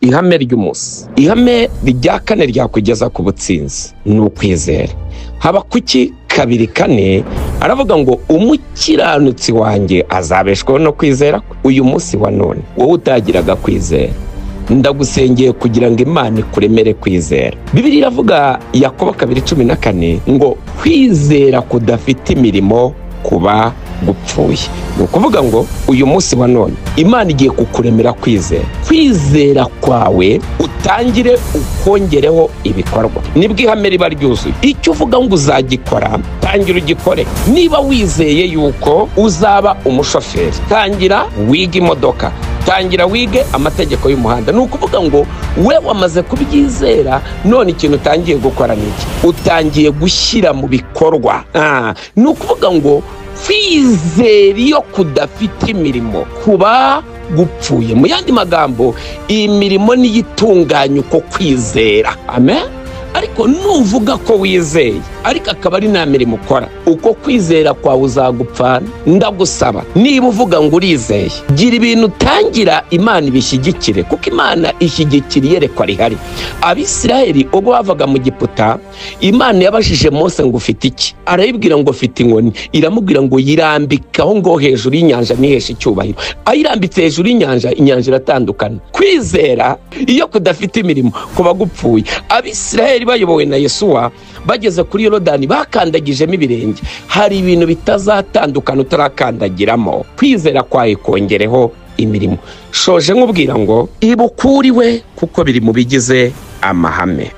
Ihame ry'umunsi, ihame rya kane ryakugeza ku butsinzi ni ukwizera. Habakuki 2:4 aravuga ngo umukiranutsi wanjye azabeshwaho no kwizera. Uyu munsi wa none wowe utagiraga kwizera, ndagusengeye kugira ngo Imana ikuremere kwizera. Bibiliya iravuga Yakobo 2:14 ngo kwizera kudafite imirimo kuba gupfuye. Ni ukuvuga ngo uyu munsi wa none Imana igiye kukuremera kwizera. Kwizera kwawe utangire ukongereho ibikorwa, nibwo ihame riba ryuzuye. Icyo uvuga ngo uzagikora, tangira ugikore. Niba wizeye yuko uzaba umushoferi, tangira wige imodoka, tangira wige amategeko y'umuhanda. Ni ukuvuga ngo we wamaze kubyizera, none ikintu utangiye gukora ni iki? Utangiye gushyira mu bikorwa. Ni ukuvuga ngo kwizera iyo kudafite imirimo kuba gupfuye. Mu yandi magambo, iyi mirimo niyo itunganya uko kwizera. Amen. Ariko nuvuga ko wizeye ariko akaba ari nta mirimo ukora, uko kwizera kwawe uzagupfana. Ndagusaba, niba uvuga ngo urizeye, gira ibintu utangira Imana ibishyigikire, kuko Imana ishyigikira iyerekwa rihari. Abisirayeli ubwo bavaga mu Giputa, Imana yabajije Mose ngo ufite iki? Arayibwira ngo ufite inkoni. Iramubwira ngo yirambike aho ngo hejuru y'inyanja niheshe icyubahiro. Ayirambitse hejuru y'inyanja, inyanja iratandukana. Kwizera iyo kudafite imirimo kuba gupfuye. Abisirayeli bayobowe na Yesuwa bageze kuri Yorodani bakandagijemo ibirenge. Hari ibintu bitazatandukana utarakandagiramo. Kwizera kwawe kongereho imirimo. Shoje nkubwira ngo ibukuriwe, kuko biri mu bigize amahame.